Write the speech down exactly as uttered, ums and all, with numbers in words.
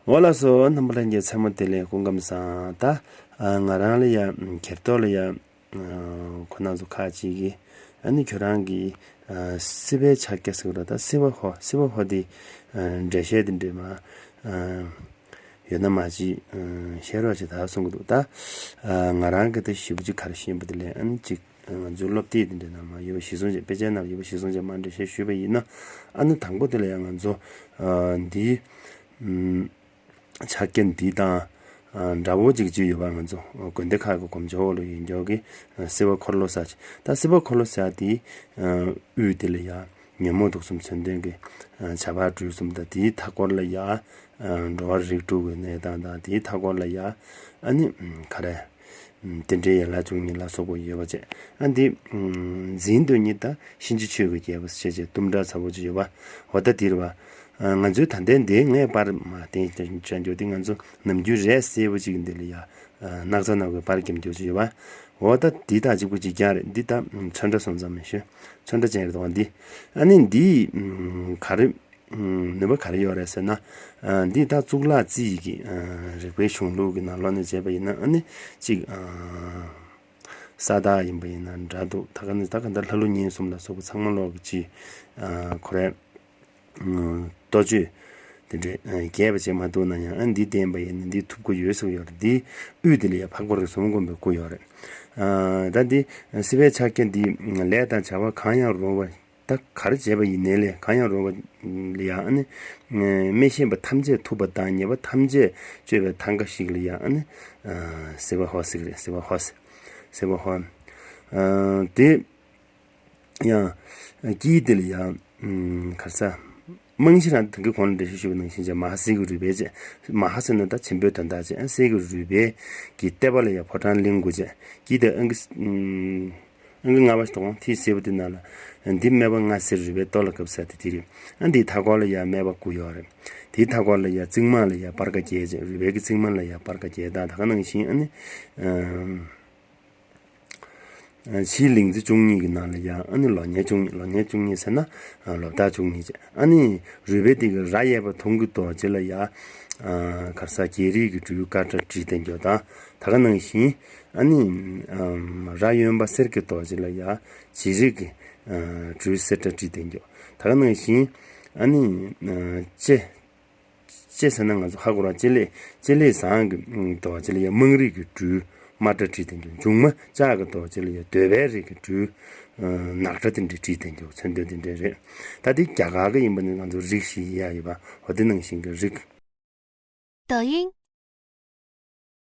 འོ་ལགས་སོ། རྣམ་པ་ལྷན་རྒྱས་ཚང་མ་བདེ་ལེགས། སྐུ་ཁམས་བཟང་། ད་ང་རང་ལ་ཡ་གྱེར་ཏོ་ལ་ཡ་ཁོ་རང་ཚོ་ཁག་ཅིག་གིས་ཨ་ནི་ཁྱོད་རང་གི་སྲིད་པའི་ཕྱག་རྒྱ་ཟེར་བ་ད་སྲིད་པ་ཧོ་སྲིད་པ་ཧོ་དེ་འགྲེལ་བཤད་དེ་འདྲས་མ་ཡོད་ན་མ་ཅིག་བཤད་རོགས་བྱེད་ད་གསུང་གི་འདུག་ད་ང་རང་གི་ད་ཞིབ་ཅིག་ག་རེ་ཤེས་པ་དེ་ལས་ཨ་ནི་ཅིག་ང་ཚོའི་སློབ་དེབ་དེ་འདྲའི་ནང་མ་ཡོད་པ་གཞིར་བཟུང་བྱས། དཔེ་ཆའི་ནང་ཡོད་པ་གཞིར་བཟུང་བྱས་མར་འགྲེལ་བཤད་ཞུས་པ་ཡིན་ན། ཨ་ནི་དང་པོ་དེ་ལ་ཡང་ང་ཚོ་འདིའི་ཕྱག་རྒྱ་འདི་དང་འདྲ་བོ་ཅིག་ཅིག་ཡོད་པ། ང་ཚོ་དགོན་སྡེ་ཁག་གི་སྒོམ་ཆེན་འོག་ལ་ཡོད་མཁན་གྱི་སྲིད་པ་འཁོར་ལོ་ཟེར་ཅིག་ད་སྲིད་པ་འཁོར་ལོ་ཟེར་དེའི་དབུས་དེ་ལ་ཡང་ཉོན་མོངས་དུག་གསུམ་མཚོན་དོན་གྱི་བྱ་བ་སྒྲོལ་གསུམ་དང་། དེའི་མཐའ་སྐོར་ལ་ཡང་འགྲོ་བ་རིགས་དྲུག་གི་གནས་སྟངས་དང་། དེའི་མཐའ་སྐོར་ལ་ཡང་ཨ་ནི་ག་རེ། རྟེན་འབྲེལ་ཡན་ལག་བཅུ་གཉིས་ལ་སོགས་པ་ཡོད་པ་བཅས། ཨ་འདི་འཛིན་སྟོན་གཉིས་དང་གཤིན་རྗེ་ཆོས་ཀྱི་རྒྱལ་པོ་ཞེས་བྱས་གཏུམ་དྲག་ཚ་བོ་ཅིག་ཡོད་པ། འོ་ད་འདིར་བ། ང་ཚོའི་ད་ལྟའི་འདི་ངས་པར་མ་བསྟན་བྱ་རྒྱུ་དེ་ང་ཚོ་ནམ་རྒྱུན་རས་གསལ་པོ་ཅིག་འདི་ལ་ཡ་སྣག་ཚ་ནག་པོའི་པར་འཁྱེར་རྒྱུ་ཅིག་ཡོད་པ། འོ་ད་འདི་དང་གཅིག་པ་གཅིག་རྐྱང་རེད། འདི་ད་ཚོན་ཁྲ་སོང་ཙང་མི་ཤོད། ཚོན་ཁྲ་ཅན་རེད་དོ། འདི་ཨ་ནི་འདི་ག་རེ། ནུས་པ་ག་རེ་ཡོད་རེད་ཟེར་ན། འདི་ད་གཙུག་ལག་རྩིས་ཀྱི་རིག་པའི་གཞུང་ལུགས་ཀྱི་ནང་ལོགས་ནས་བྱས་པ་ཡིན་ན་ཨ་ནི་གཅིག་ས་བདག་ཡིན་པ་ཡིན་ན་འདྲ་འདུག་ད་ག་ནི་ད་ག་འདྲ་ལྷ་ཀླུ་གཉན་གསུམ་ལ་སོགས་པ་ཚང་མ་ལོག་གི་ཅི་ཁོ་རེ་གཏོ་བཅོས་དེ་འདྲས་རྒྱས་པ་ཅིག་མ་འདུག་ན་ཡང་ཨ་འདི་བསྟན་པ་ཡིན་ན་འདི་ཐུབ་ཀྱི་ཡོད་ཟེར་གྱི་ཡོད་རེད། འདི་དབུས་དེ་ལ་ཡང་འཕགས་པ་རིགས་གསུམ་བསྒོམ་པའི་སྐུ་ཡོད་རེད། ད་འདི་སྲིད་པའི་ཕྱག་རྒྱ་འདི་ལས་དང་བྱ་བ་གང་ཡང་རུང་བ། ད་གར་བྱས་པ་ཡིན་ནའི་ལས་གང་ཡང་རུང་བ་ལ་ཡང་ཨ་ནི། མི་ཤེས་པ་ཐམས་ཅད་ཐུབ་པ་དང་ཉེས་པ་ཐམས་ཅད་གཅོད་པའི་ཐང་ག་ཞིག་ལ་ཡང་ཨ་ནི། སྲིད་པ་ཧོ་ཟེར་གི་རེད། སྲིད་པ་ཧོ་ཟེར། སྲིད་པ་ཧོ། དེ་ཡང་དཀྱིལ་དེ་ལ་ཡང་གར་ས། རྨང་གཞི་རང་དེང་གི་གོང་ལ་འགྲེལ་བཤད་ཞུས་པ་ནང་བཞིན་བྱས་མ་ཧཱ་གསེར་གྱི་རུས་སྦལ་བཅས། མ་ཧཱ་ཟེར་ན་ད་ཆེན་པོའི་དོན་དག་བཅས། ཨ་གསེར་གྱི་རུས་སྦལ་གྱི་ལྟེ་བ་ལ་ཡང་ཕོ་བྲང་གླིང་དགུ་བཅས། དཀྱིལ་དེ་ཨང་ཀི་ཨང་ཀི་ལྔ་པ་ཞིག་དང་ཐིག་སེར་པོ་དེ་ནང་ལ། འདི་སྨེ་བ་ལྔ་སེར་རུས་སྦལ་ལྟོ་ལ་གབ་ས་དེ་དེ་རེད། ཨ་འདིའི་མཐའ་སྐོར་ལ་ཡང་སྨེ་བ་དགུ་ཡོད་རེད། དེའི་མཐའ་སྐོར་ལ་ཡང་རྩིབ་མ་ལ་ཡང་སྤར་ཁ་བརྒྱད་ཅན། རུས་སྦལ་གྱི་རྩིབ་མ་ལ་ཡང་སྤར་ཁ་བརྒྱད་དང་། ད་ག་ནང་བཞིན་ཨ་ནི། ཕྱིའི་ལིང་རྩེ་བཅུ་གཉིས་ཀྱི་ནང་ལ་ཡང་ཨ་ནི་ལོ་ཉེར་བཅུ་གཉིས། ལོ་ཉེར་བཅུ་གཉིས་ཟེར་ན་ལོ་ཟླ་བཅུ་གཉིས་ཅན། ཨ་ནི་རུས་སྦལ་དེ་གི་རྭ་གཡས་པ་དུང་གི་རྡོ་རྗེ་ལ་ཡང་གར་ས་རྒྱལ་རིགས་ཀྱི་སྦྲུལ་དཀར་སྐྲ་བྲིས་བསྡད་འགྱོ་དང་། ད་ག་ནང་བཞིན་ཨ་ནི་རྭ་གཡོན་པ་གསེར་གྱི་རྡོ་རྗེ་ལ་ཡང་རྗེ་རིགས་ཀྱི་སྦྲུལ་གསེར་སྐྲ་བྲིས་བསྡད་འགྱོ། ད་ག་ནང་བཞིན་ཨ་ནི་ལྕེ། ལྕེ་ཟེར་ན་ང་ཚོ་ཧ་གོ་ར། ལྕེ་ལེ། ལྕེ་ལེ་བཟང་གི་རྡོ་རྗེ་ལ་ཡང་དམངས་རིགས་ཀྱི་སྦྲུལ་དམར་སྐྲ་བྲིས་བསྡད་འགྱོ། མཇུག་མ་ལྕགས་ཀྱི་རྡོ་རྗེ་ལ་ཡང་འདོད་པའི་རིགས་ཀྱི་སྦྲུལ་ནག་སྐྲ་དེ་འདྲ་བྲིས་བསྡད་འགྱོ། མཚོན་དོན་དེ་འདྲ་རེད། ད་དེ་རྒྱ་གར་གྱི་ཡིན་པ་ནི་ང་ཚོ་རིགས་ཤིག་ཡ་ཡོད་པ། འོ་དེ་ནང་བཞིན་གྱི་རིགས།